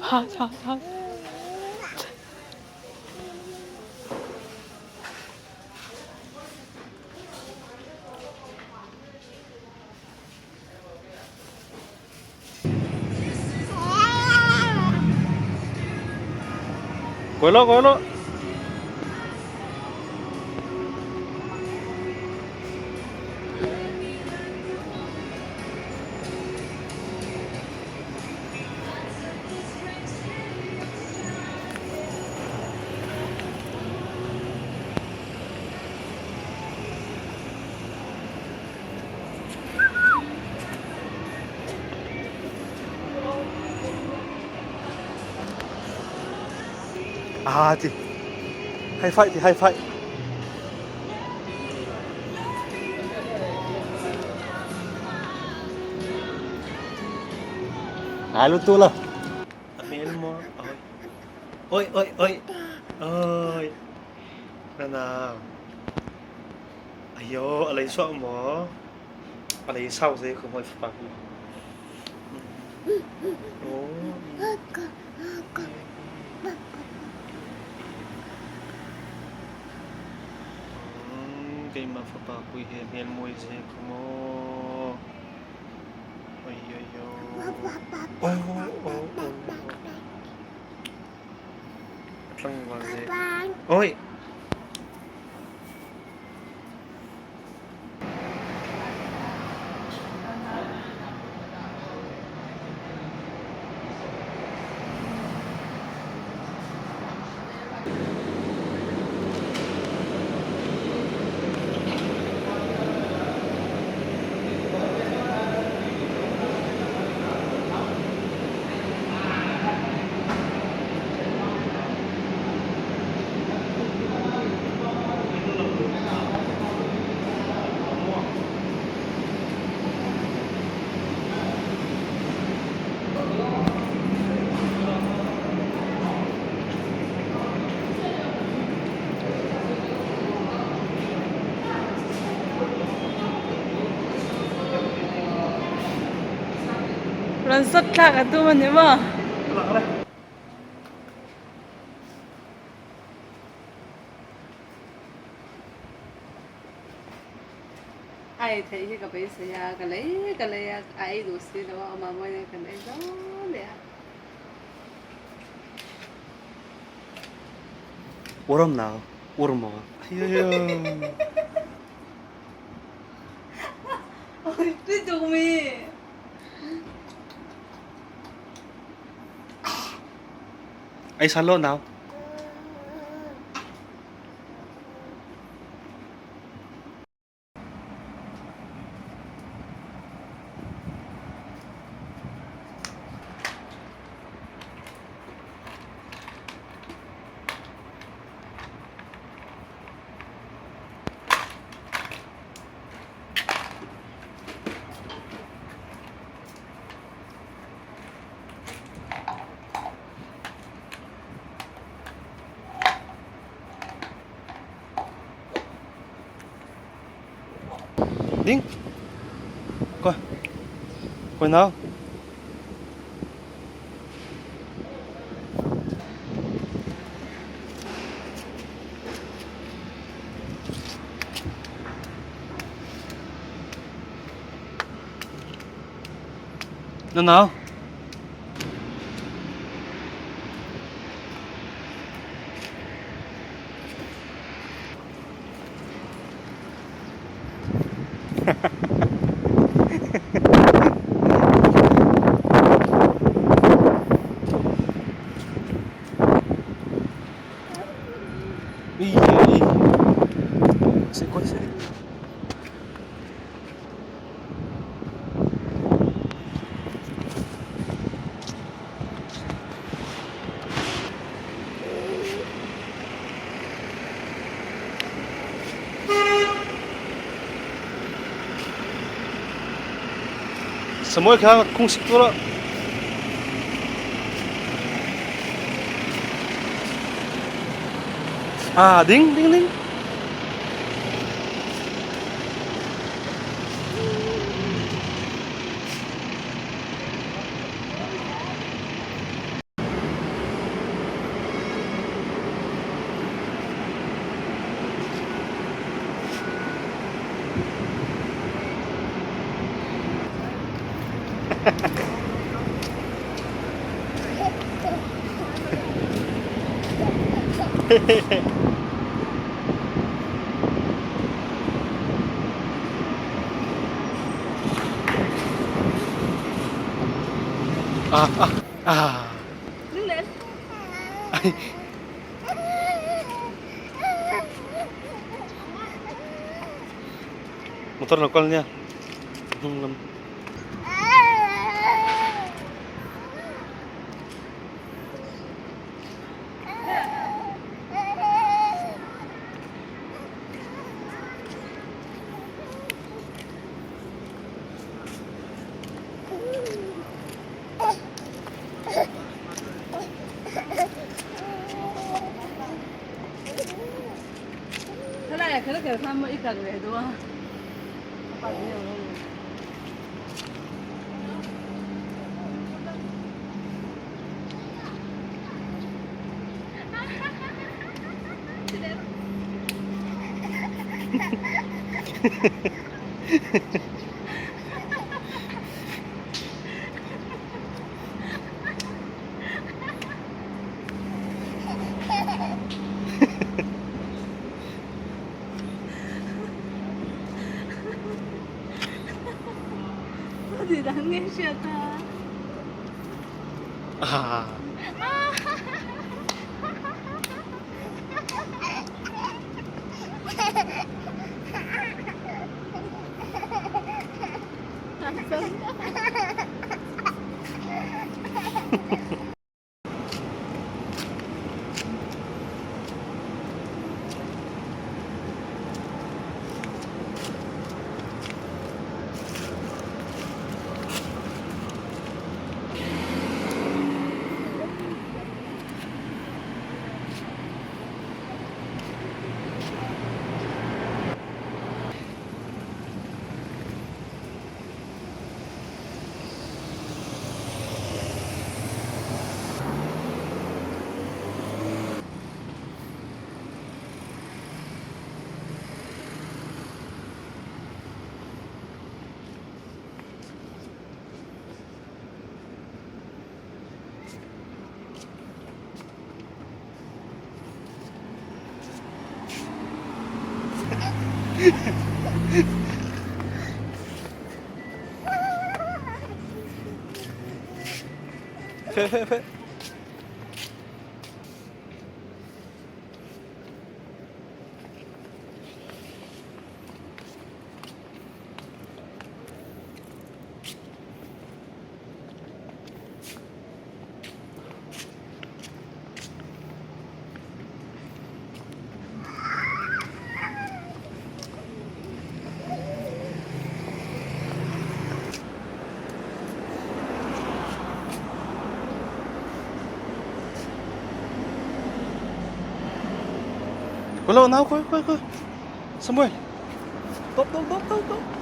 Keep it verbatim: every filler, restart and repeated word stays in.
Ha, ha, ha. Koi lo, koi lo. Ah, ti. High five, ti, high five. Ai, lu tu la. A hmel maw? Oi, oi, oi. Oi. Nana. Ayo, a lei suah maw? A lei sau ze kho maw, fapa pi. Oh. Hmm, keima fapa pi hi, hmel mawi ze kho maw? Oi, oi, oi. Oh, oh, oh, oh. Tlangval ze. Oi. Rawn sat thlak a tu man ni maw? Ai, theih hi ka beisei a, ka lei, ka lei a, a ei duh si lo a, ama mawi nen kan ei zo leh a. Uram nau, uram maw? Ayo, ayo. Oi, tui tuk mi. Ei sa lo nau. Ding. Koi. Koi nau. Nau nau. Ih, ih. Sih, koi sih. Samuel kha kung sik tu lo. Ah, ding, ding, ding. Ah, ah, ah. Motor na kual nia. Di dan nge siya ta. Ah. Fe, fe, fe. Kulo, nau, koi, koi, koi. Samuel. Top, top, top, top, top.